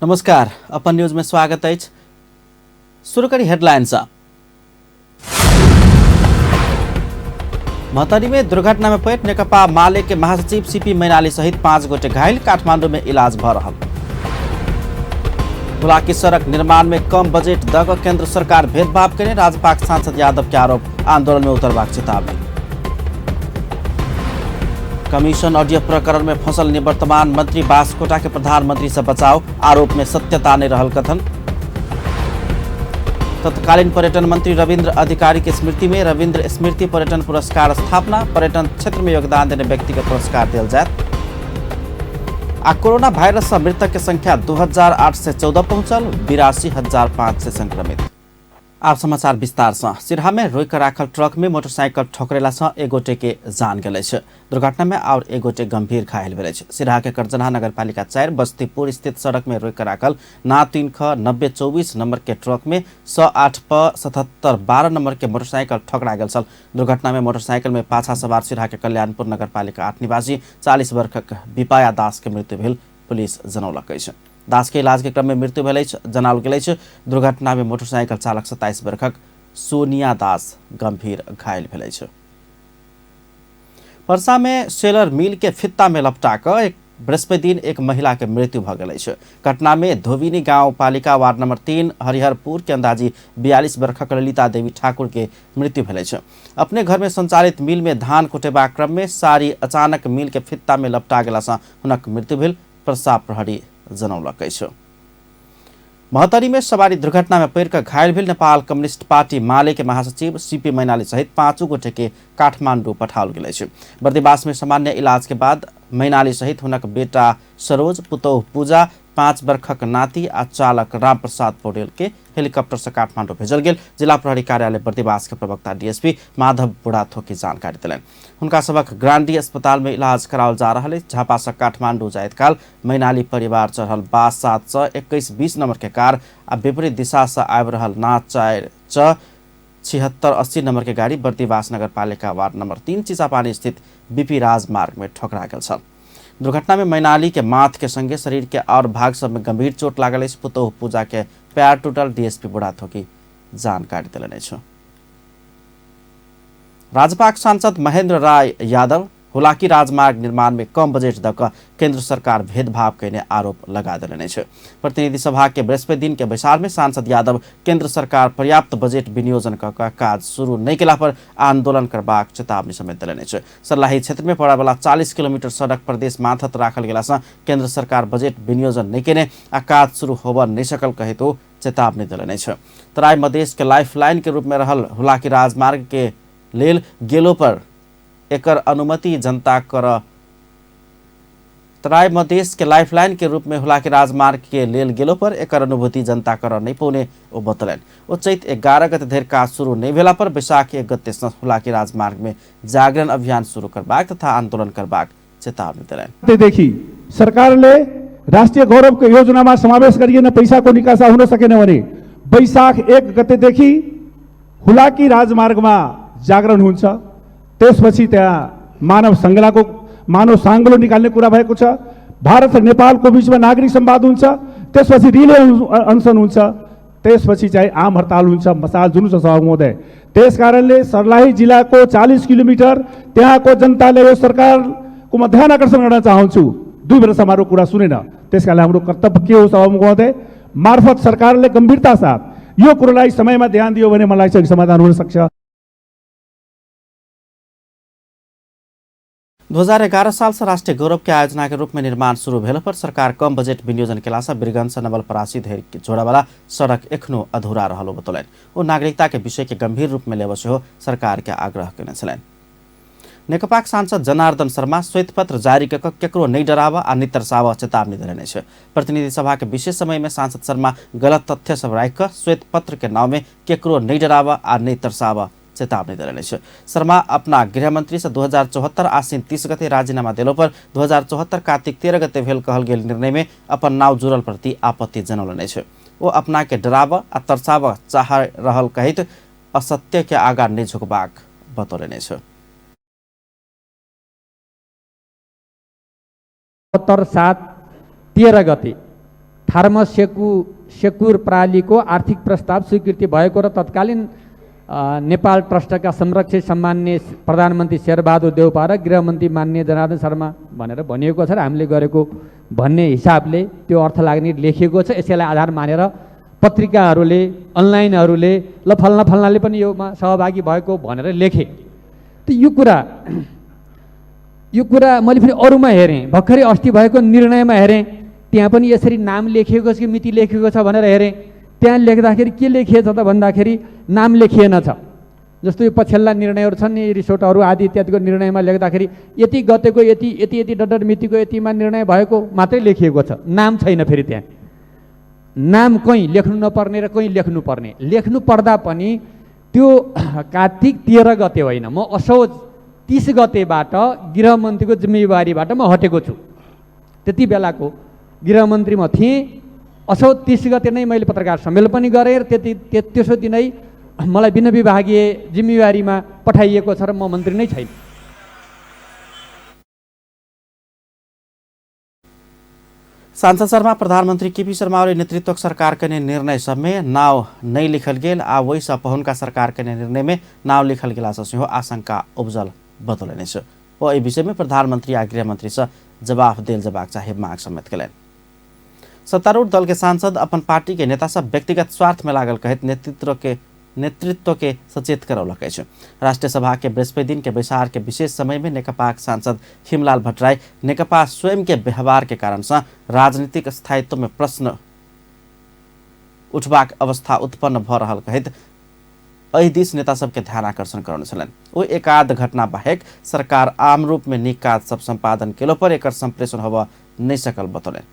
नमस्कार, अपन न्यूज में स्वागत अछि। शुरू करी हेडलाइन से। महोत्तरी में दुर्घटना में पड़ि नेकपा माले के महासचिव सीपी मैनाली सहित 5 गोटे घायल, काठमांडू में इलाज भ रहल। हुलाकी सड़क निर्माण में कम बजट the क केंद्र सरकार भेदभाव केने, राजपाक सांसद यादव के आरोप, आंदोलन में उतरबाक चेतावनी। कमीशन ऑडियो प्रकरण में फंसल निवर्तमान मंत्री बास्कोटा के प्रधानमंत्री से बचाव, आरोप में सत्यता नहीं रहल कथन। तत्कालीन पर्यटन मंत्री रविन्द्र अधिकारी के स्मृति में रविन्द्र स्मृति पर्यटन पुरस्कार स्थापना, पर्यटन क्षेत्र में योगदान देने व्यक्ति के पुरस्कार दिया जाए। आ कोरोना वायरस से मृतक के संख्या 2814 पहुंचल, 82,500 संक्रमित। आप समाचार विस्तार से। सिरहा में रोकि राखल ट्रक में मोटरसाइकिल ठोकरेला से एक गोटे के जान गेल अछि। दुर्घटना में और एक गोटे गंभीर घायल भेल अछि। सिरहा के करजनहा नगरपालिका 4 बस्तीपुर स्थित सड़क में रोकि राखल ना 3 ख 9024 नंबर के ट्रक में 108 प 7712 नंबर के मोटरसाइकिल ठोकरा गेल छल। दुर्घटना में मोटरसाइकिल में पाछा सवार सिरहा के कल्याणपुर नगरपालिका 8 निवासी 40 वर्षक विपाया दास के मृत्यु भेल पुलिस जनौलक अछि। दास के इलाज के क्रम में मृत्यु भेल अछि जनाओल गेल अछि। दुर्घटना में मोटरसाइकिल चालक 27 वर्षक सोनिया दास गंभीर घायल भेल अछि। परसा में सेलर मिल के फित्ता में लपटा कऽ एक बृहस्पति दिन एक महिला के मृत्यु भ गेल अछि। घटना में धोबिनी गांव पालिका वार्ड नंबर 3 हरिहरपुर के अंदाजी 42 वर्षक ललिता देवी ठाकुर के मृत्यु भेल अछि। अपने घर में संचालित मिल में धान कुटेबाक क्रम में साड़ी अचानक मिल के फित्ता में लपटा गेला सँ हुनक मृत्यु भेल परसा प्रहरी जनौलक अछि। महोत्तरी में सवारी दुर्घटना में पड़ि कऽ घायल भेल नेपाल कम्युनिस्ट पार्टी माले के महासचिव सीपी मैनाली सहित 5 गोटे के काठमांडू पठाओल गेल अछि। बर्दिवास में सामान्य इलाज के बाद मैनाली सहित हुनक बेटा सरोज, पुतोह पूजा, 5 वर्षक नाति आ चालक रामप्रसाद पौडेल के हेलीकॉप्टर से काठमांडू भेजल गेल जिला प्रहरी कार्यालय बर्दिवास के प्रवक्ता डीएसपी माधव बुढ़ाथोकी जानकारी देलनि। हुनका सबक ग्रांडी अस्पताल में इलाज कराओल जा रहल अछि। झापा से काठमांडू जाइत काल मैनाली परिवार चढ़ल बास 7 स 2120 नंबर के कार आ विपरीत दिशा से आबि रहल ना 4 च 7680 नंबर के गाड़ी बर्दिवास नगरपालिका वार्ड नंबर 3 चिसापानी स्थित बीपी राजमार्ग में ठोकरा गेल छल। दुर्घटना में मैनाली के माथ के संगे शरीर के और भाग सब में गंभीर चोट लागल अछि। पुतोह पूजा के पैर टूटल डीएसपी बुढ़ाथोकी जानकारी देलनि अछि। राजपाक सांसद महेंद्र राय यादव हुलाकी राजमार्ग निर्माण में कम बजट the कऽ केंद्र सरकार भेदभाव कयने आरोप लगा देलनि अछि। प्रतिनिधि सभा के बृहस्पति दिन के बैसार में सांसद यादव केंद्र सरकार पर्याप्त बजट विनियोजन कऽ कऽ काज शुरू नहि केला पर आंदोलन करबाक चेतावनी समेत देलनि अछि। सर्लाही क्षेत्र में पड़यवला 40 किलोमीटर सड़क प्रदेश माथत राखल गेला सँ केंद्र सरकार बजट विनियोजन नहि केने आ काज शुरू होबऽ नहि सकल कहैत ओ चेतावनी देलनि अछि। तराई मधेश के लाइफलाइन के रूप में रहल हुलाकी राजमार्ग के लेल गेलो पर एकर अनुमति जनता कर तराई मधेश के लाइफलाइन के रूप में हुलाकी राजमार्ग के लेल गेलो पर एकर अनुभूति जनता कर नहीं पौने ओ बतौलनि। ओ चैत 11 गते धरि काज शुरू नहीं भेला पर वैशाख 1 गते सँ हुलाकी राजमार्ग में जागरण अभियान शुरू करबाक तथा आंदोलन करबाक चेतावनी देलनि। देखि सरकारले राष्ट्रिय गौरवको योजनामा समावेश गरिएन पैसाको निकासा हुन सकेन भने वैशाख 1 गतेदेखि हुलाकी राजमार्गमा जागरण हुन्छ। त्यसपछि त्यहाँ मानव साङ्लो निकाल्ने कुरा भएको छ। भारत र नेपालको बिचमा नागरिक संवाद हुन्छ, त्यसपछि रिले अनसन हुन्छ, त्यसपछि चाहिँ आम हडताल हुन्छ, मसाल जुलुस सभामुख महोदय। त्यस कारणले सर्लाही जिल्लाको 40 किलोमिटर त्यहाँको जनताले यो सरकारको म ध्यान आकर्षण गर्न चाहन्छु। 2 वर्षसम्म हाम्रो कुरा सुनेन। त्यस कारणले हाम्रो कर्तव्य के हो सभामुख महोदय, मार्फत सरकारले गम्भीरता साथ यो कुरोलाई समयमा ध्यान दियो भने मलाई चाहिँ समाधान हुन सक्छ। 2011 साल से राष्ट्रीय गौरव के आयोजना के रूप में निर्माण शुरू भेल पर सरकार कम बजट विनियोजन केला से वीरगंज से नवलपरासी धरि जोड़ावाला सड़क एखनो अधूरा रहल बतौलनि। ओ नागरिकता के विषय के गंभीर रूप में लेबऽ सेहो सरकार के आग्रह केने छलनि। नेकपाक सांसद जनार्दन शर्मा श्वेतपत्र जारी कऽ केकरो नहि डराबऽ आ नहि तरसाबऽ चेतावनी देलनि अछि। प्रतिनिधि सभा के विशेष समय में सांसद शर्मा गलत तथ्य सब राखि कऽ श्वेतपत्र के नाव में केकरो नहि डराबऽ आ नहि तरसाबऽ चेतावनी देलनि अछि। शर्मा अपना गृहमंत्री से 2074 आश्विन 30 गते राजीनामा देलो पर 2074 कार्तिक 13 गते भेल कहल गेल निर्णय में अपन नाव जुड़ल प्रति आपत्ति जनौलनि अछि। ओ अपना के डराबऽ आ तरसाबऽ चाह रहल कहैत असत्य के आगा नहि झुकबाक बतौलनि अछि। 7 13 गते थार्मस सेकुर प्रणालीको आर्थिक प्रस्ताव स्वीकृति भएको र तत्कालीन नेपाल ट्रस्टका संरक्षक सम्माननीय प्रधानमन्त्री शेरबहादुर देउपा र गृहमन्त्री माननीय जनार्दन शर्मा भनेर भनिएको छ र हामीले गरेको भन्ने हिसाबले त्यो अर्थ लाग्ने लेखिएको छ। यसैलाई आधार मानेर पत्रिकाहरूले, अनलाइनहरूले ल फल्ना फल्नाले पनि योमा सहभागी भएको भनेर लेखे। त यो कुरा मैले फेरि अरूमा हेरेँ, भर्खरै अस्ति भएको निर्णयमा हेरेँ, त्यहाँ पनि यसरी नाम लेखिएको छ कि मिति लेखिएको छ भनेर हेरेँ। त्यहाँ लेख्दाखेरि के लेखिएछ त भन्दाखेरि नाम लेखिएन छ। जस्तो यो पछिल्ला निर्णयहरू छन् नि, रिसोर्टहरू आदि इत्यादिको निर्णयमा लेख्दाखेरि यति गतेको यति यति यति डट मितिको यतिमा निर्णय भएको मात्रै लेखिएको छ, नाम छैन। फेरि त्यहाँ नाम कहीँ लेख्नु नपर्ने र कहीँ लेख्नु पर्ने, लेख्नु पर्दा पनि त्यो कार्तिक 13 गते होइन, म असोज 30 गतेबाट गृहमन्त्रीको जिम्मेवारीबाट म हटेको छु। त्यति बेलाको गृहमन्त्री म थिएँ। असोज 30 गते नै मैले पत्रकार सम्मेलन पनि गरेँ र त्यसो दिनै मलाई बिना विभागीय जिम्मेवारीमा पठाइएको छ र म मन्त्री नै छैन। सांसद शर्मा प्रधानमंत्री केपी शर्मा ओली नेतृत्वक सरकार के निर्णय सबमे नाव नहीं लिखल गेल आ वही पहुनका सरकार के निर्णय में नाव लिखल गेला से सेहो आशंका उपजल बतौलनि अछि। ओ एहि विषय में प्रधानमंत्री आ गृहमंत्री से जवाफ देल जेबाक चाही मांग समेत केलनि। सत्तारूढ़ दल के सांसद अपन पार्टी के नेता सब व्यक्तिगत स्वार्थ में लागल कहैत नेतृत्व के सचेत करौलक अछि। राष्ट्रिय सभा के बृहस्पति दिन के बैसार के विशेष समय में नेकपाक सांसद खिमलाल भट्टराई नेकपा स्वयं के व्यवहार के कारण से राजनीतिक स्थायित्व में प्रश्न उठबाक अवस्था उत्पन्न भ रहल कहैत एहि दिस नेता सबके ध्यान आकर्षण करौने छलनि। ओ एकाध घटना बाहेक सरकार आम रूप में नीक काज सब सम्पादन केलो पर एकर सम्प्रेषण होबऽ नहि सकल बतौलनि।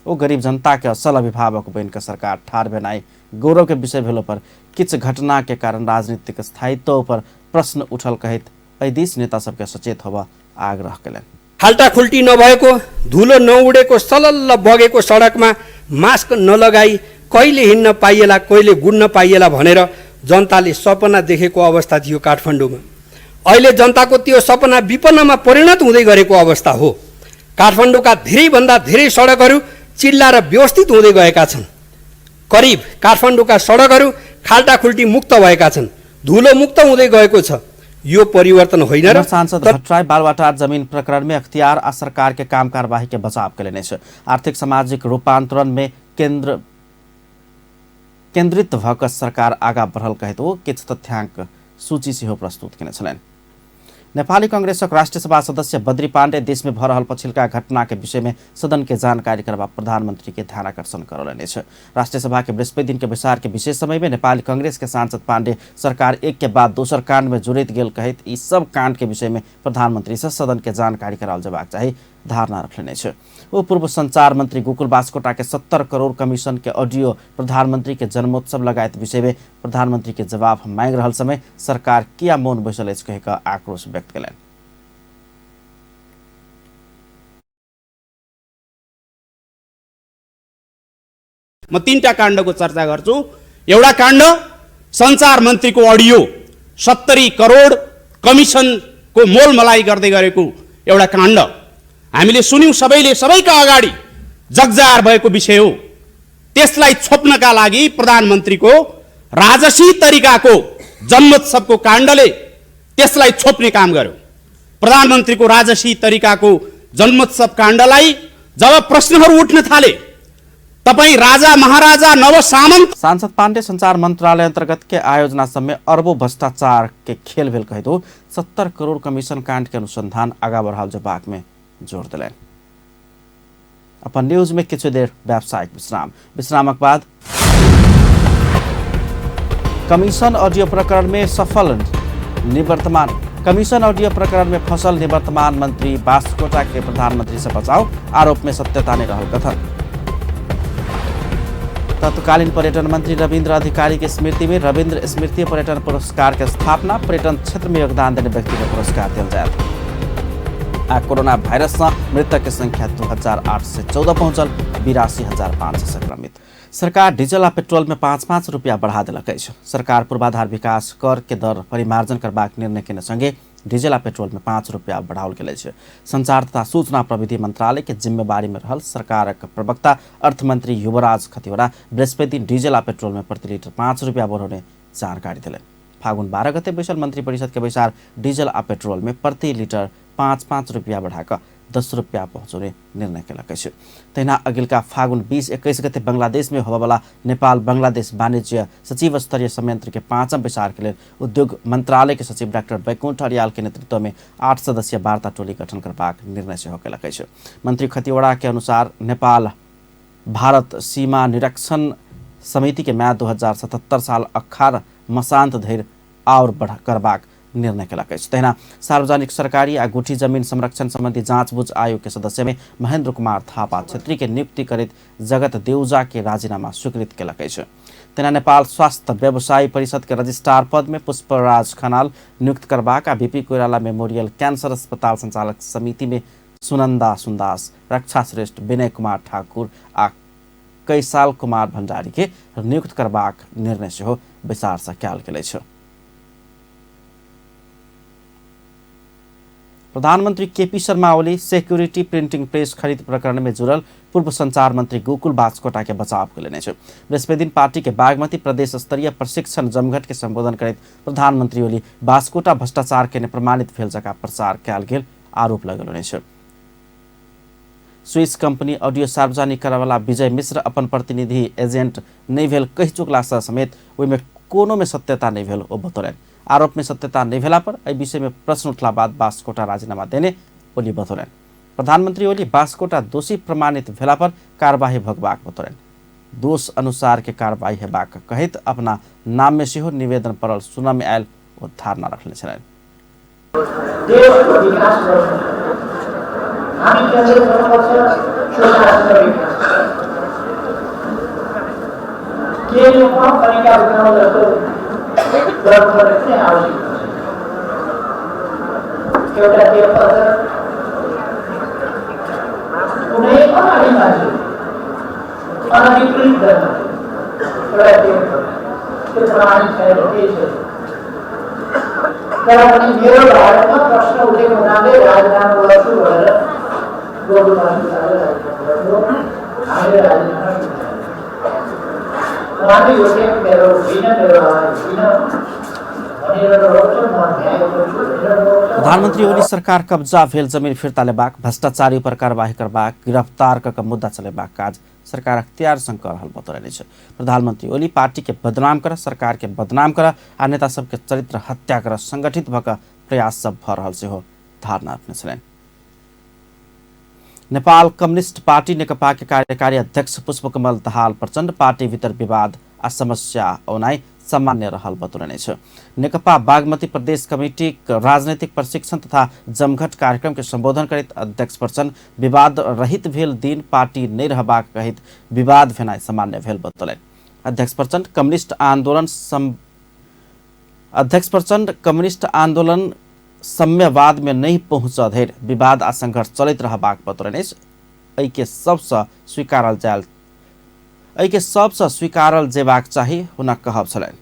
ओ गरीब जनता के असल अभिभावक बनि कऽ सरकार ठाढ़ भेनाइ गौरव के विषय भेलो पर किछु घटना के कारण राजनीतिक स्थायित्व पर प्रश्न उठल कहैत एहि दिस नेता सबके सचेत होबऽ आग्रह केलनि। खाल्टाखुल्टी नभएको, धुलो नउडेको, सलल्ल बगेको सडकमा मास्क नलगाई कहिले हिँड्न पाइएला, कहिले गुड्न पाइएला भनेर जनताले सपना देखेको अवस्था थियो काठमाडौँमा। अहिले जनताको त्यो सपना विपन्नमा परिणत हुँदै गरेको अवस्था हो। काठमाडौँका धेरैभन्दा धेरै सडकहरू चिल्ला र व्यवस्थित हुँदै गएका छन्। करिब काठमाडौँका सडकहरू खाल्टाखुल्टी मुक्त भएका छन्, धुलो मुक्त हुँदै गएको छ। यो परिवर्तन होइन र सांसद भट्टराई बालुवाटार जमीन प्रकरण में अख्तियार आ सरकार के काम कार्यवाही के बचाव के लेने छै। आर्थिक सामाजिक रूपांतरण में केंद्रित भऽ सरकार आगा बढ़ल कहैत ओ किछु तथ्यांक सूची सेहो प्रस्तुत केने छलनि। नेपाली कांग्रेसक राष्ट्रिय सभा सदस्य बद्री पाण्डे देश में भऽ रहल पछिलका घटना के विषय में सदन के जानकारी करबा प्रधानमंत्री के ध्यान आकर्षण करौलनि अछि। राष्ट्रिय सभा के बृहस्पति दिन के बैसार के विशेष समय में नेपाली कांग्रेस के सांसद पाण्डे सरकार एक के बाद दोसर कांड में जुड़ैत गेल कहैत ई सब कांड के विषय में प्रधानमंत्री से सदन के जानकारी कराओल जेबाक चाही धारणा रखलनि अछि। ओ पूर्व संचार मंत्री गोकुल बास्कोटा के 70 करोड़ कमीशन के ऑडियो प्रधानमंत्री के जन्मोत्सव लगायत विषय में प्रधानमंत्री के जवाब मांगि रहल समय सरकार किया मौन बैसल अछि कहि कऽ आक्रोश व्यक्त केलनि। म तीनटा काण्डको चर्चा गर्छु। एउटा काण्ड सञ्चार मन्त्रीको अडियो 70 करोड कमिसनको मोलमलाई गर्दै गरेको एउटा काण्ड हामीले सुन्यौँ, सबैले सबैका अगाडि जगजार भएको विषय हो। त्यसलाई छोप्नका लागि प्रधानमन्त्रीको राजसी तरिकाको जन्मोत्सवको काण्डले त्यसलाई छोप्ने काम गर्यो। प्रधानमन्त्रीको राजसी तरिकाको जन्मोत्सव काण्डलाई जब प्रश्नहरू उठ्न थाले, तपाई राजा महाराजा नव सामन्त। सांसद पाण्डे संचार मंत्रालय अंतर्गत के आयोजना समय अरबों भ्रष्टाचार के खेल भेल कहैत 70 करोड़ कमीशन कांड के अनुसंधान आगा बढ़ाओल जेबाक में जोर देलनि। अपन न्यूज में किछु देर व्यावसायिक विश्राम, विश्रामक बाद कमीशन ऑडियो प्रकरण में सफल निवर्तमान कमीशन ऑडियो प्रकरण में फसल निवर्तमान मंत्री बास्कोटा के प्रधानमंत्री से बचाव आरोप में सत्यता नहीं रहल कथन। तत्कालीन पर्यटन मंत्री रविन्द्र अधिकारी के स्मृति में रविन्द्र स्मृति पर्यटन पुरस्कार के स्थापना, पर्यटन क्षेत्र में योगदान देने व्यक्ति के पुरस्कार दिया जाए। आ कोरोना वायरस से मृतक के संख्या 2814 पहुंचल, 82,500 संक्रमित। सरकार डीजल आ पेट्रोल में 5-5 रुपया बढ़ा देलक अछि। सरकार पूर्वाधार विकास कर के दर परिमार्जन करबाक निर्णय केने संगे डीजल आ पेट्रोल में 5 रुपया बढ़ाओल गेल अछि। संचार तथा सूचना प्रविधि मंत्रालय के जिम्मेवारी में रहल सरकारक प्रवक्ता अर्थमंत्री युवराज खतिवड़ा बृहस्पति दिन डीजल आ पेट्रोल में प्रति लीटर 5 रुपया बढ़ौने जानकारी देलनि। फागुन 12 गते बैसल मंत्री परिषद के बैसार डीजल आ पेट्रोल में प्रति लीटर 5-5 रुपया बढ़ाकऽ 10 रुपया पहुँचौने निर्णय केलक अछि। तहिना अगिलका फागुन 20-21 गते बांग्लादेश में होबयवला नेपाल बांग्लादेश वाणिज्य सचिव स्तरीय संयंत्र के 5म बैसार के लेल उद्योग मंत्रालय के सचिव डाक्टर बैकुंठ अर्याल के नेतृत्व में 8 सदस्यीय वार्ता टोली गठन करबाक निर्णय सेहो केलक अछि। मंत्री खतिवड़ा के अनुसार नेपाल भारत सीमा निरीक्षण समिति के म्याद 2077 साल अखार मसान्त धरि आओर बढ़ करबाक निर्णय केलक अछि। तहिना सार्वजनिक सरकारी आ गुठी जमीन संरक्षण संबंधी जाँचबुझ आयोग के सदस्य में महेंद्र कुमार थापा छेत्री के नियुक्ति करैत जगत देउजा के राजीनामा स्वीकृत केलक अछि। तहिना नेपाल स्वास्थ्य व्यवसायी परिषद के रजिस्ट्रार पद में पुष्पराज खनाल नियुक्त करबाक आ बीपी कोइराला मेमोरियल कैंसर अस्पताल संचालक समिति में सुनंदा सुंदास, रक्षा श्रेष्ठ, विनय कुमार ठाकुर आ कैसाल कुमार भंडारी के नियुक्त करबाक निर्णय सेहो बैसार से कयल गेल अछि। प्रधानमंत्री KP Sharma Oli security printing press खरीद प्रकरण में जुड़ल पूर्व संचार मंत्री गोकुल बास्कोटा के बचाव के लेने। बृहस्पति दिन पार्टी के बागमती प्रदेश स्तरीय प्रशिक्षण जमघट के संबोधन करैत प्रधानमंत्री ओली बास्कोटा भ्रष्टाचार के प्रमाणित भेल जकाँ प्रचार कयल गेल आरोप लगौने। स्विस कंपनी ऑडियो सार्वजनिक करवाला विजय मिश्र अपन प्रतिनिधि एजेंट नहीं भेल कहि चुकला समेत ओहिमे कोनो में सत्यता नहीं भेल ओ बतौलनि। आरोप में सत्यता नहीं भेला पर एहि विषय में प्रश्न उठला बाद बास्कोटा राजीनामा देने ओली बतौलनि। प्रधानमंत्री ओली बास्कोटा दोषी प्रमाणित भेला पर कार्यवाही भगबाक बतौलनि। दोष अनुसार के कार्यवाही हेबाक कहैत अपना नाम में सेहो निवेदन पड़ल सुनय में आयल ओ धारणा रखने छलनि। एउटा तेलपत्र कुनै अनाड़ी मान्छे अनधिकृत एउटा तेलपत्र त्यो प्रमाणित छैन, केही छैन, तर पनि मेरो भारतमा प्रश्न उठेको हुनाले राजीनामा गर्छु भनेर गोकुल बास्कोटाले राजीनामा गर्नु, हामीले राजीनामा उहाँले यो टेप मेरो होइन, मेरो आवाज होइन। प्रधानमंत्री ओली सरकार कब्जा भेल जमीन फिर्ता लेबाक, भ्रष्टाचारी पर कार्यवाही करबाक, गिरफ्तार क मुद्दा चलेबाक काज सरकार अख्तियार संग क रहल बतौलनि अछि। प्रधानमंत्री ओली पार्टी के बदनाम कर, सरकार के बदनाम कर आ नेता सबके चरित्र हत्या कर संगठित भ क प्रयास सब भ रहल सेहो धारणा रखने छलनि। नेपाल कम्युनिस्ट पार्टी नेकपा के कार्यकारी अध्यक्ष पुष्पकमल दाहाल प्रचण्ड पार्टी भीतर विवाद आ समस्या औनाइ सामान्य रहल बतौलनि अछि। नेकपा बागमती प्रदेश कमिटी राजनीतिक प्रशिक्षण तथा जमघट कार्यक्रम के संबोधन करैत अध्यक्ष प्रचण्ड विवाद रहित भेल दिन पार्टी नहि रहबाक कहैत विवाद भेनाइ सामान्य भेल बतौलनि। अध्यक्ष प्रचण्ड कम्युनिस्ट आंदोलन सम्यवाद में नहीं पहुँच धरि विवाद आ संघर्ष चलैत रहबाक बतौलनि अछि। एहिके सबसँ स्वीकारल जेबाक चाही हुनक कहब छलनि।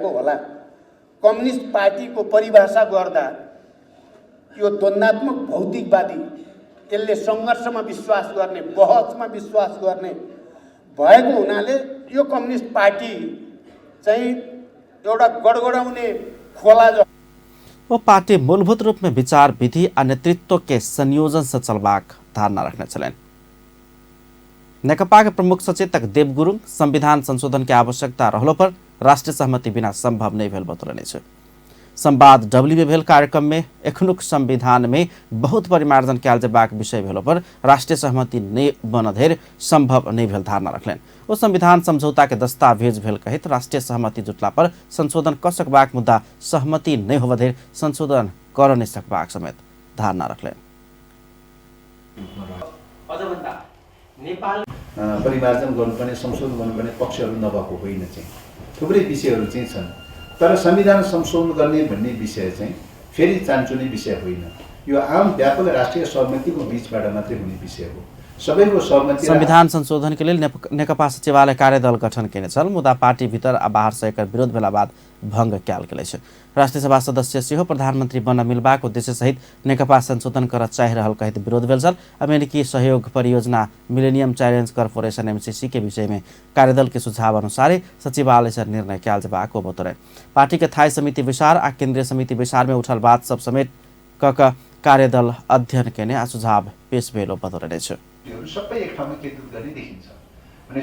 होला कम्युनिस्ट पार्टीको परिभाषा गर्दा यो द्वन्द्वात्मक भौतिकवादी, यसले सङ्घर्षमा विश्वास गर्ने, बहसमा विश्वास गर्ने भएको हुनाले यो कम्युनिस्ट पार्टी चाहिँ एउटा गडगडाउने खोला। वो पार्टी मूलभूत रूप में विचार विधि आ नेतृत्व के संयोजन से चलबाक धारणा रखने छलनि। नेकपा के प्रमुख सचेतक देव गुरुङ संविधान संशोधन के आवश्यकता रहलो पर राष्ट्रिय सहमति बिना संभव नहीं भेल बतौलनि अछि। संवाद डब्ल्यू में भेल कार्यक्रम में एखनुक संविधान में बहुत परिमार्जन कयल जेबाक विषय भेलो पर राष्ट्रिय सहमति नहीं बन धरि संभव नहीं भेल धारणा रखलनि। ओ संविधान समझौता के दस्तावेज भेल कहैत राष्ट्रिय सहमति जुटला पर संशोधन क सकबाक मुद्दा सहमति नहीं होब धरि संशोधन कर नहीं सकबाक समेत धारणा रखलनि। परिमार्जन गर्नुपर्ने, संशोधन गर्नुपर्ने पक्षहरू नभएको होइन, चाहिँ थुप्रै विषयहरू चाहिँ छन्, तर संविधान संशोधन गर्ने भन्ने विषय चाहिँ फेरि चान्चुने विषय होइन। यो आम व्यापक राष्ट्रिय सहमतिको बिचबाट मात्रै हुने विषय हो। सबैको सहमति। संविधान संशोधन के लेल नेकपा सचिवालय कार्यदल गठन केने छल, मुदा पार्टी भीतर आ बाहर से एकर विरोध भेला बाद भंग कयल गेल अछि। राष्ट्रिय सभा सदस्य सेहो प्रधानमंत्री बन मिलबाक उद्देश्य सहित नेकपा संशोधन करऽ चाहि रहल कहैत विरोध भेल छल। अमेरिकी सहयोग परियोजना मिलेनियम चैलेंज कॉरपोरेशन एमसीसी के विषय में कार्यदल के सुझाव अनुसार सचिवालय से निर्णय कयल जेबाक ओ बतौलनि। पार्टी के थाई समिति बैसार आ केंद्रीय समिति बैसार में उठल बात सब समेत क कार्यदल अध्ययन केने आ सुझाव पेश भेल ओ बतौलनि अछि। सबै एक ठाउँमा केन्द्रित गर्ने देखिन्छ भने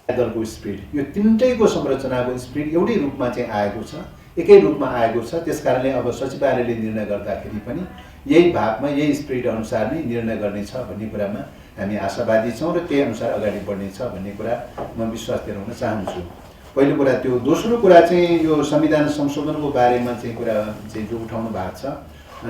दलको स्पिरिट, यो तिनटैको संरचनाको स्पिरिट एउटै रूपमा चाहिँ आएको छ, एकै रूपमा आएको छ। त्यसकारणले अब सचिवालयले निर्णय गर्दाखेरि पनि यही भावमा यही स्पिरिट अनुसार नै निर्णय गर्नेछ भन्ने कुरामा हामी आशावादी छौँ र त्यही अनुसार अगाडि बढ्नेछ भन्ने कुरा म विश्वास दिलाउन चाहन्छु। पहिलो कुरा त्यो। दोस्रो कुरा चाहिँ यो संविधान संशोधनको बारेमा चाहिँ कुरा चाहिँ जो उठाउनु भएको छ,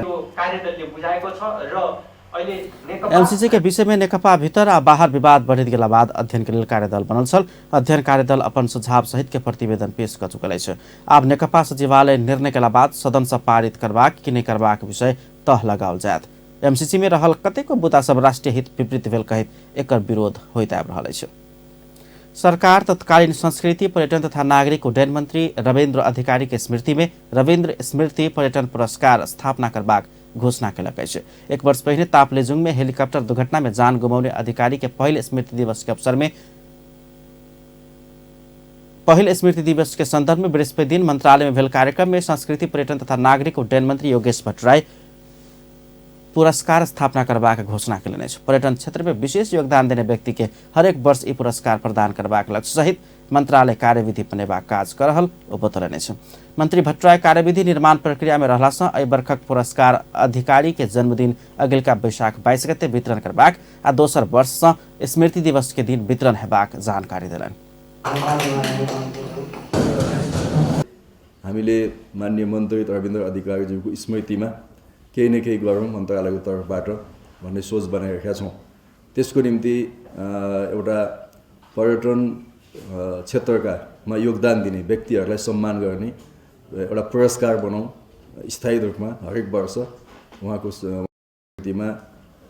यो कार्यदलले बुझाएको छ र एमसीसी के विषय में नेकपा भीतर आ बाहर विवाद बढ़ित गेला बाद अध्ययन के लेल कार्यदल बनल छल। अध्ययन कार्यदल अपन सुझाव सहित के प्रतिवेदन पेश कर चुकल अछि। आब नेकपा सचिवालय निर्णय केला बाद सदन से पारित करबाक कि नहि करबाक विषय तह लगाओल जायत। एमसीसी में रहल कतेको मुद्दा सब राष्ट्रीय हित विपरीत भेल कहैत एकर विरोध होइत आबि रहल अछि। सरकार तत्कालीन संस्कृति पर्यटन तथा नागरिक उड्डयन मंत्री रविन्द्र अधिकारी के स्मृति में रविन्द्र स्मृति पर्यटन पुरस्कार स्थापना करबाक घोषणा केलक अछि। एक वर्ष पहिने तापलेजुङ में हेलीकॉप्टर दुर्घटना में जान गुमाउने अधिकारी के पहिल स्मृति दिवस के अवसर में पहिल स्मृति दिवस के संदर्भ में बृहस्पति दिन मंत्रालय में भेल कार्यक्रम में संस्कृति पर्यटन तथा नागरिक उड्डयन मंत्री योगेश भट्टराई पुरस्कार स्थापना करबाक घोषणा केलनि अछि। पर्यटन क्षेत्र में विशेष योगदान देने व्यक्ति के हरेक वर्ष ई पुरस्कार प्रदान करबाक लक्ष्य सहित मंत्रालय कार्यविधि बनेबाक काज कर रहल ओ बतौलनि अछि। मंत्री भट्टराई कार्यविधि निर्माण प्रक्रिया में रहला सँ एहि बरखक पुरस्कार अधिकारी के जन्मदिन अगिलका वैशाख 22 गते वितरण करबाक आ दोसर वर्ष सँ स्मृति दिवस के दिन वितरण हेबाक जानकारी देलनि। हामीले माननीय मन्त्री रविन्द्र अधिकारीज्यूको स्मृतिमा केही न केही गरौँ मन्त्रालयको तर्फबाट भन्ने सोच बनाइराखेका छौँ। त्यसको निम्ति एउटा पर्यटन क्षेत्रकामा योगदान दिने व्यक्तिहरूलाई सम्मान गर्ने एउटा पुरस्कार बनाउँ स्थायी रूपमा हरेक वर्ष उहाँको स्मृतिमा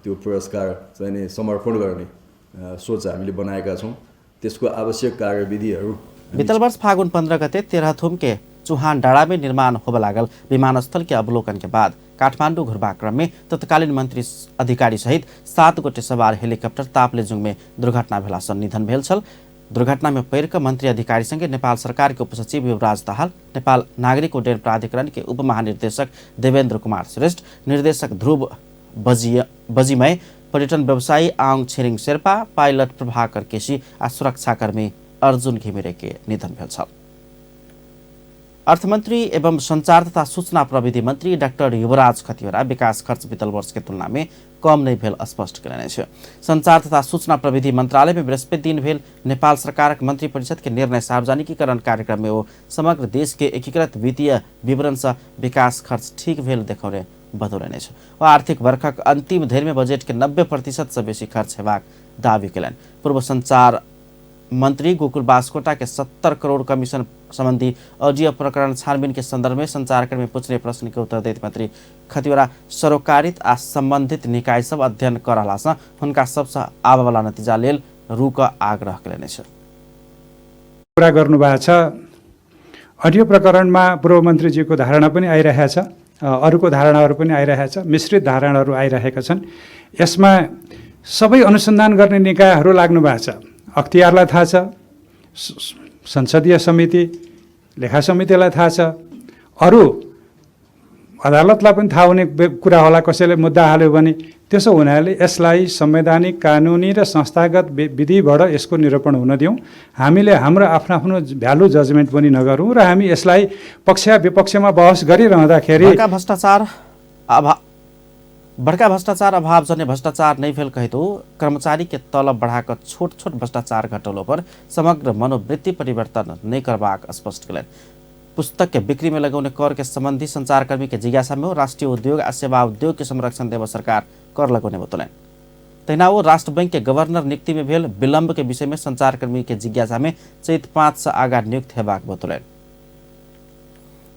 त्यो पुरस्कार चाहिँ नि समर्पण गर्ने सोच हामीले बनाएका छौँ। त्यसको आवश्यक कार्यविधिहरू बितल वर्ष फागुन 15 गते तेह्रथुम के चुहान डाँडा में निर्माण होबे लागल विमानस्थल के अवलोकन के बाद काठमाडौँ घुरबाक क्रम में तत्कालीन मंत्री अधिकारी सहित 7 गोटे सवार हेलीकॉप्टर तापलेजुङ में दुर्घटना भेला सँ निधन भेल छल। दुर्घटना में पड़ि कऽ मंत्री अधिकारी संगे नेपाल सरकार के उपसचिव युवराज दाहाल, नेपाल नागरिक उड्डयन प्राधिकरण के उप महानिर्देशक देवेन्द्र कुमार श्रेष्ठ, निर्देशक ध्रुव बजीमय, पर्यटन व्यवसायी आङ छिरिङ शेर्पा, पाइलट प्रभाकर केसी आ सुरक्षाकर्मी अर्जुन घिमिरे के निधन भेल छल। अर्थमन्त्री एवं संचार तथा सूचना प्रविधि मन्त्री डाक्टर युवराज खतिवड़ा विकास खर्च बितल वर्ष के तुलना में कम नहीं भेल स्पष्ट केलनि अछि। संचार तथा सूचना प्रविधि मंत्रालय में बृहस्पति दिन भेल नेपाल सरकारक मंत्री परिषद के निर्णय सार्वजनिकीकरण कार्यक्रम में ओ समग्र देश के एकीकृत वित्तीय विवरण से विकास खर्च ठीक भेल देखौने बतौलनि अछि। ओ आर्थिक वर्षक अंतिम धरि में बजट के 90% से बेसी खर्च हेबाक दावी केलनि। पूर्व संचार मंत्री गोकुल बास्कोटा के 70 करोड़ कमीशन संबंधी ऑडियो प्रकरण छानबीन के संदर्भ में संचारकर्मी पूछने प्रश्न के उत्तर दैत मंत्री खतिवड़ा सरोकारित आ संबंधित निकाय सब अध्ययन कर रहला सँ हुनका सबसँ आबयवला नतीजा लेल रुक आग्रह केलनि अछि। कुरा गर्नुभएको छ। अडियो प्रकरणमा पूर्व मन्त्रीजीको धारणा पनि आइरहेको छ, अरूको धारणाहरू पनि आइरहेको छ, मिश्रित धारणाहरू आइरहेका छन्। यसमा सबै अनुसन्धान गर्ने निकायहरू लाग्नु भएको छ। अख्तियारलाई थाहा छ, संसदीय समिति, लेखा समितिलाई थाहा छ, अरू अदालतलाई पनि थाहा हुने कुरा होला कसैले मुद्दा हाल्यो भने। त्यसो हुनाले यसलाई संवैधानिक, कानुनी र संस्थागत विधिबाट यसको निरूपण हुन दिउँ। हामीले हाम्रो आफ्नो आफ्नो भ्यालु जजमेन्ट पनि नगरौँ र हामी यसलाई पक्ष विपक्षमा बहस गरिरहँदाखेरि बड़का भ्रष्टाचार अभावजन्य भ्रष्टाचार नहीं भेल कहतो कर्मचारी के तलब बढ़ाकर छोट छोट भ्रष्टाचार घटौलो पर समग्र मनोवृत्ति परिवर्तन नहीं करबाक स्पष्ट केलनि। पुस्तक के बिक्री में लगौने कर के संबंधी संचारकर्मी के जिज्ञासा में राष्ट्रीय उद्योग आ सेवा उद्योग के संरक्षण देव सरकार कर लगौने बतौलनि। तहिना वो राष्ट्र बैंक के गवर्नर नियुक्ति में भेल विलंब के विषय में संचारकर्मी के जिज्ञासा में चैत 5 से आगा नियुक्त हेबाक बतौलनि।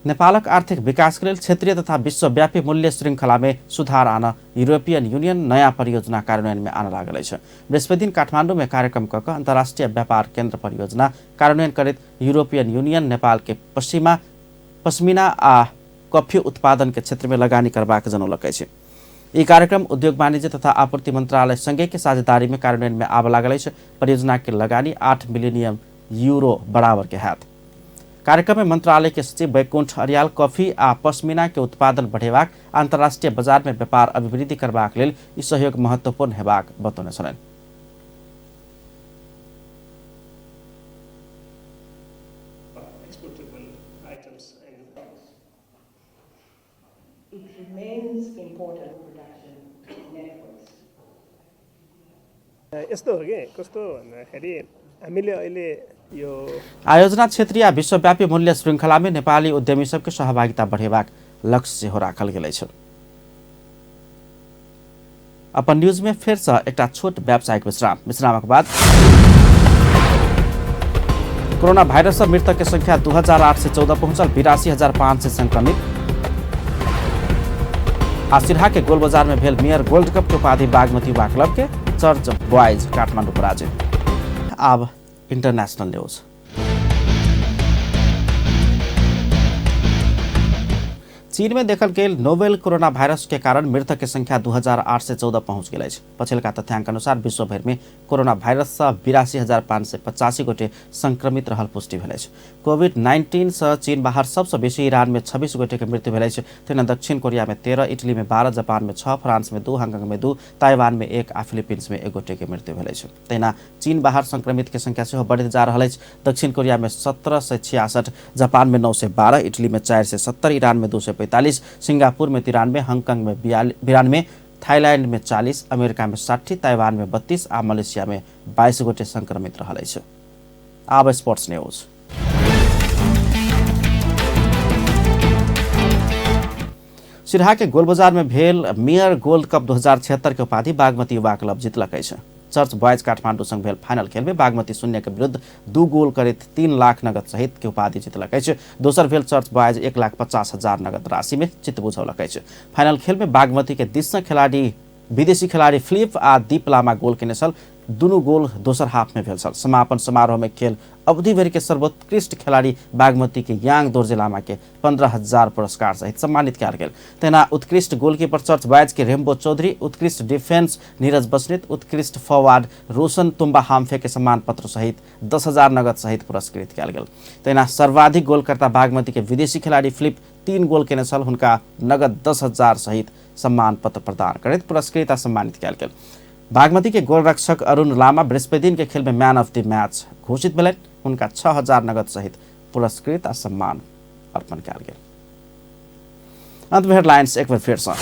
नेपालक आर्थिक विकास के लेल क्षेत्रीय तथा विश्वव्यापी मूल्य श्रृंखला में सुधार आन यूरोपियन यूनियन नयाँ परियोजना कार्यान्वयन में आन लागल अछि। बृहस्पति दिन काठमाडौँ में कार्यक्रम क क अंतर्राष्ट्रीय व्यापार केन्द्र परियोजना कार्यान्वयन करैत यूरोपियन यूनियन नेपाल के पश्मीना आ कॉफी उत्पादन के क्षेत्र में लगानी करबाक जनौलक अछि। ई कार्यक्रम उद्योग वाणिज्य तथा आपूर्ति मंत्रालय संगे के साझेदारी में कार्यान्वयन में आबऽ लागल अछि। परियोजना के लगानी 8 मिलियन यूरो बराबर के हैत। कार्यक्रम में मंत्रालय के सचिव बैकुंठ अरियाल कॉफी आ पश्मीना के उत्पादन बढ़ेबाक, अंतर्राष्ट्रीय बाजार में व्यापार अभिवृद्धि करबाक लेल ई सहयोग महत्वपूर्ण हेबाक बतौने छलनि। यस्तो हो कि कस्तो भन्दाखेरि हामीले अहिले यो आयोजना क्षेत्रीय आ विश्वव्यापी मूल्य श्रृंखला में नेपाली उद्यमी सबके सहभागिता बढ़ेबाक लक्ष्य सेहो राखल गेल अछि। अपन न्यूज में फेर से एकटा छोट व्यावसायिक विश्राम। विश्रामक बाद कोरोना वायरस से मृतक के संख्या 2814 पहुंचल, 82,500 संक्रमित। आ सिरहा के गोल बाजार में भेल मेयर गोल्ड कप के उपाधि बागमती युवा क्लब के चर्च बॉयज काठमाडौँ पराजित। आब इंटरनेशनल न्यूज। चीन में देखल गेल नोवेल कोरोना वायरस के कारण मृतक के संख्या 2814 पहुंच गेल अछि। पछिलका तथ्यांक अनुसार विश्वभरि में कोरोना वायरस से 82,585 गोटे संक्रमित रहल पुष्टि भेल अछि। कोविड-19 से चीन बाहर सबसे बेसी ईरान में 26 गोटे के मृत्यु भेल अछि। तहिना दक्षिण कोरिया में 13, इटली में 12, जापान में 6, फ्रांस में 2, हांगकांग में 2, ताइवान में 1 आ फिलीपींस में 1 गोटे के मृत्यु भेल अछि। तहिना चीन बाहर संक्रमित के संख्या सेहो बढ़ैत जा रहल अछि। दक्षिण कोरिया में 1766, जापान में 912, इटली में 470, ईरान में 245, सिंगापुर में 93, हांगकांग में 92, थाईलैंड में 40, अमेरिका में 60, ताइवान में 32 आ मलेशिया में 22 गोटे संक्रमित रहल अछि। आब स्पोर्ट्स न्यूज। सिरहा के गोल बाजार में भेल मेयर गोल्ड कप 2076 के उपाधि बागमती युवा क्लब जितलक अछि। चर्च बॉयज काठमाडौँ संग भेल फाइनल खेल में बागमती 0 के विरुद्ध 2 गोल करैत 3 लाख नगद सहित के उपाधि जितलक अछि। दोसर भेल चर्च बॉयज 1,50,000 नगद राशि में चित्त बुझौलक अछि। फाइनल खेल में बागमती के दिस सँ खिलाड़ी विदेशी खिलाड़ी फिलिप आ दीप लामा गोल केने छल। दुनू गोल दोसर हाफ में भेल छल। समापन समारोह में खेल अवधि भरि के सर्वोत्कृष्ट खिलाड़ी बागमती के यांग दोर्जे लामा के 15,000 पुरस्कार सहित सम्मानित कयल गेल। तहिना उत्कृष्ट गोलकीपर चर्च बॉयज के रेम्बो चौधरी, उत्कृष्ट डिफेंस नीरज बस्नेत, उत्कृष्ट फॉरवर्ड रोशन तुम्बा हाम्फे के सम्मान पत्र सहित 10,000 नगद सहित पुरस्कृत कयल गेल। तहिना सर्वाधिक गोलकर्ता बागमती के विदेशी खिलाड़ी फिलिप 3 गोल केने छल। हुनका नगद 10,000 सहित सम्मान पत्र प्रदान करैत पुरस्कृत आ सम्मानित कयल गेल। बागमती के गोलरक्षक अरुण लामा बृहस्पति दिन के खेल में मैन ऑफ the match घोषित भेलनि। हुनका 6,000 नगद सहित पुरस्कृत आ सम्मान अर्पण कयल गेल। अंत में हेडलाइंस एक बेर फेर सँ।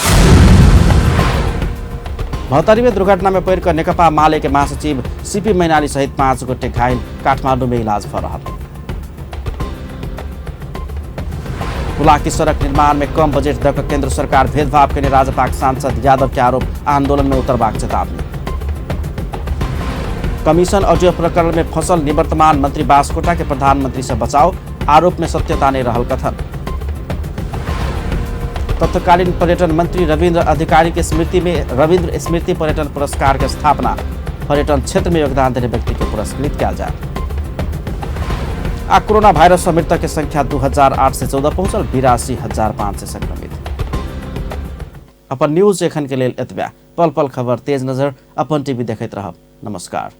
भौतरी में दुर्घटना में पड़ि कऽ नेकपा माले के महासचिव सीपी मैनाली सहित 5 गोटे घायल, काठमाडौँ में इलाज भऽ रहल। हुलाकी सड़क निर्माण में कम बजट दऽ कऽ केंद्र सरकार भेदभाव केने राजपाक सांसद यादव के आरोप, आंदोलन में उतरबाक चेतावनी। कमीशन ऑडियो प्रकरण में फसल निवर्तमान मंत्री बास्कोटा के प्रधानमंत्री से बचाव, आरोप में सत्यता नहीं रहल कथन। तत्कालीन पर्यटन मंत्री रविन्द्र अधिकारी के स्मृति में रविन्द्र स्मृति पर्यटन पुरस्कार के स्थापना, पर्यटन क्षेत्र में योगदान देने व्यक्ति के पुरस्कृत कयल जाए। आ कोरोना वायरस से मृतक के संख्या 2814 पहुंचल, 82,500 संक्रमित। अपन न्यूज एखन के लेल एतबे। पल पल खबर तेज नजर अपन टीवी देखैत रहब। नमस्कार।